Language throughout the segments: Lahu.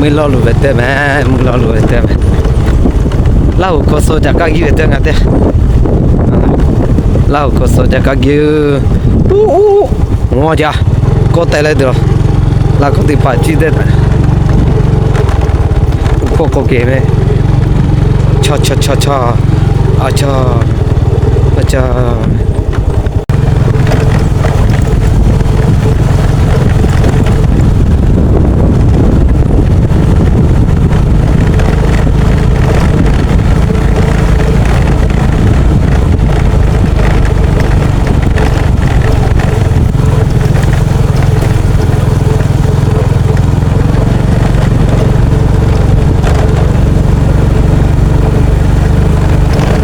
Meuˇ lawˇ loꞈ ve teˇ meh, meuˇ lawˇ loꞈ ve teˇ meh. Laˇ huˍ hkawˇ suh ca kaˇ giˇ ve teˇ ngaˬ teˇ. Laˇ huˍ hkawˇ suh ca kaˇ giˇ. Uˉ uˉ, ngaw jaˇ. Kawˆ teh leh tuˬ, laˇ kawˆ teˇ hpaˍ ciˇ teˇ htaꞈ, uˉ hkawˇ k'awꞈ kehˬ ve. Chaw chaw chaw chaw, a chaw, a chaw.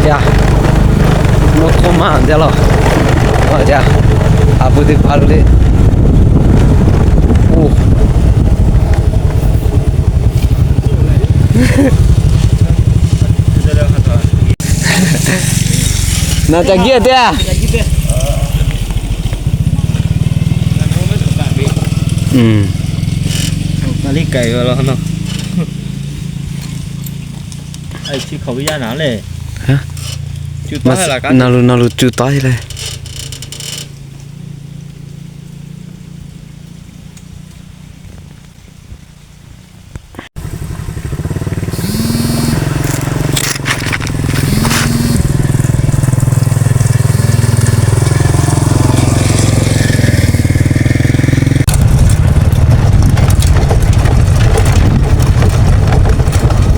Yaˇ, mvuhˇ hk'oˆ maˇ te laˇ. Yaˇ, a pu teˇ hpaˍ lo le. Oˇ, naˬ ca giˇ te a. Naˬ lo naˬ lo cuˇ taˉ le.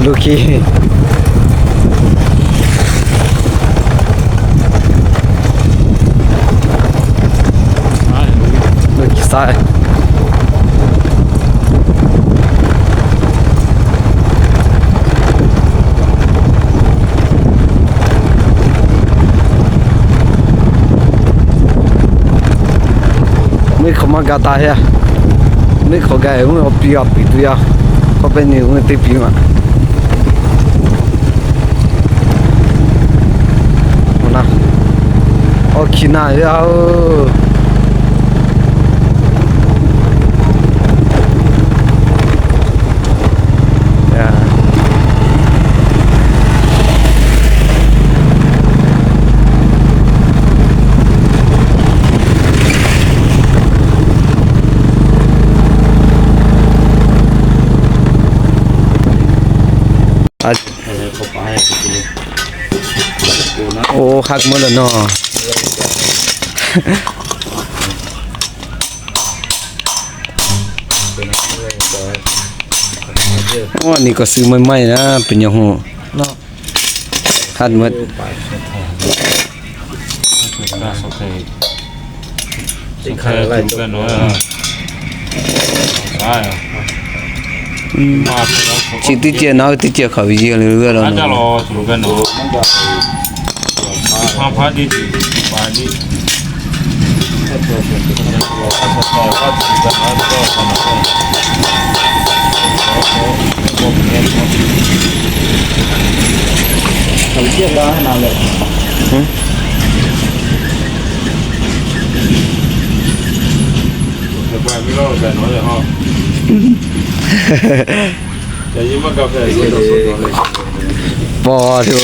Luˇ hkiˇ, luˇ hkiˇ saˉ. Meuˇ hk'awꞈ maˇ ga taˍ yaˇ. Meuˇ hk'awꞈ ga ve meuˇ awˬ piˇ a piˍ tuˬ yaˇ. K'awꞈ pehˇ nyi meuˇ teˇ piˍ maˬ. Awˬ hkiˬ naˍ ve a oˬ. Oˇ, ha meuˇ leh nawˬ. Oˇ, a nyi k'awꞈ suh maˇ maˇ na, puˬ nyi hoꞈ. Ha meuˇ. Chi teˇ ceuˬ naˉ, teˇ ceuˬ hk'aˬ ve yehˬ le g'a la. Paw tuˬ.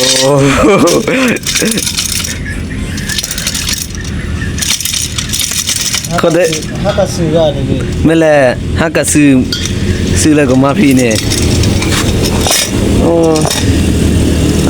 Hk'e te, meuˇ leh haˉ kaꞈ suh, suh leh k'awꞈ maˇ hpiˇ ne. Oˇ,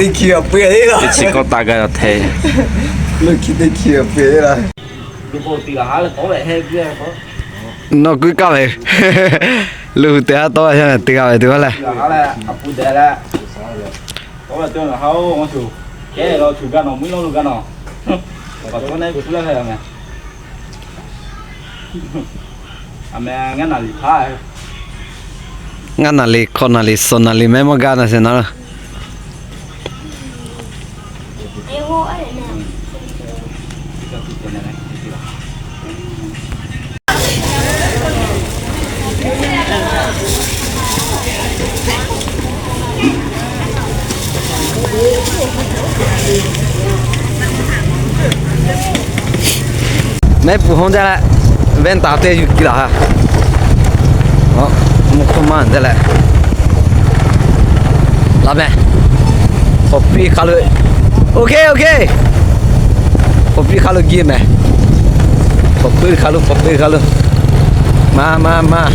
teˇ hki a pui a le la. Teˇ chi kawˆ taˇ gaˇ yaw hteˇ. Nawˬ kuiˉ kaˇ ve, lo hui te haˉ tawˇ a yaˇ teˇ g'aˇ ve teˇ g'aˇ leh. Ngaˇ naˍ liˍ, hkawꞈ naˍ liˍ, suhˍ naˍ liˍ mehˉ mawˇ gaˇ na sheˍ na. Mehˉ puˍ hawˇ jaˇ leh, venˇ taˍ teˇ yuˬ kiˇ laˬ ha. Mvuhˇ hk'oˆ maˇ jaˇ leh, laˬ meh. Hk'awꞈ piˇ hk'a lo, OK, OK. Hk'awꞈ piˇ hk'a lo giˇ meh. Hk'awꞈ piˇ hk'a lo, hk'awꞈ piˇ hk'a lo. Maˇ, maˇ, maˇ.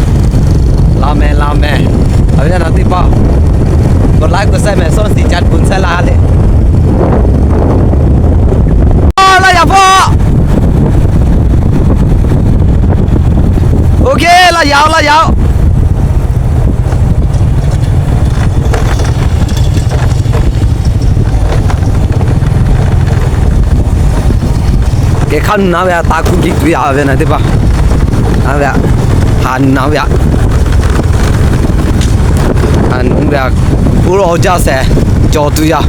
Laˬ meh, laˬ meh. Aˬ ve naˬ teˇ hpaˍ, k'awꞈ laiˉ k'awꞈ share meh, shawˉ tiꞈ ca kuˬ share laˇ le. Laˇ yaꞈ hpawˇ. OK, laˇ yaꞈ-oˬ, laˇ yaꞈ-oˬ. Kehˬ hk'aˇ nu naˉ ve a, taˇ kuˇ kiˇ tuˬ yaꞈ ve naˬ teˇ hpaˍ. Naˉ ve a, ha naˉ ve a, ha naˉ ve a, oˇ lo awˬ jaˇ shehˍ cawˬ tuˬ yaˇ,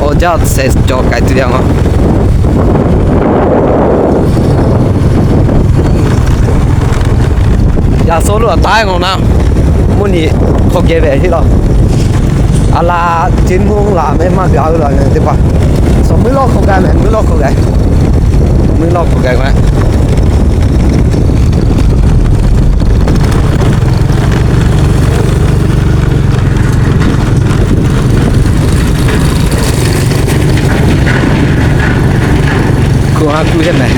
awˬ jaˇ shehˍ cawˬ k'ai tuˬ yaˇ ma. Yaꞈ shawˉ lo a taˉ-e ngaˬ na, mvuhˇ nyi hk'aw geh ve heˆ law. A laˬ ceˇ mvuhˇ laˬ meh maˇ gaˬ ve laˬ ve teˇ hpaˍ. Suhˍ meuˇ lawˇ hk'aw gaˬ meh, meuˇ lawˇ hk'aw gaˬ, meuˇ lawˇ hk'aw gaˬ ve. Hk'oˆ ha kuˇ yaˇ meh.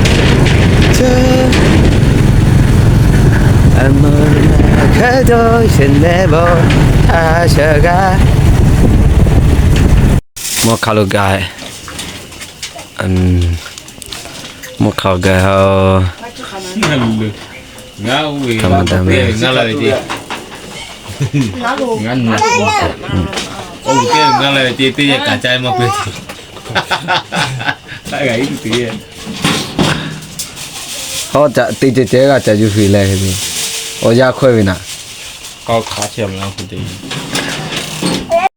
Hk'e dawˇ sheˍ nehˇ vaw a shaˍ g'a. Mvuhˇ hk'a lo gaˬ, mvuhˇ hk'a gaˬ ha. Ngaˬ uˇ ve, ngaˬ la ve ce, ngaˬ na, oˇ ve ce ngaˬ la ve ce teˇ yehˬ kaꞈ ca maˇ peuˬ. Taˇ g'a iˉ tuˬ te. Hawˉ caꞈ te ceh ceh g'a ca yuˬ hui leh, awˬ yanˇ hkawehˇ ve naˍ. K'aw hk'aˬ chehˇ a la hk'e te.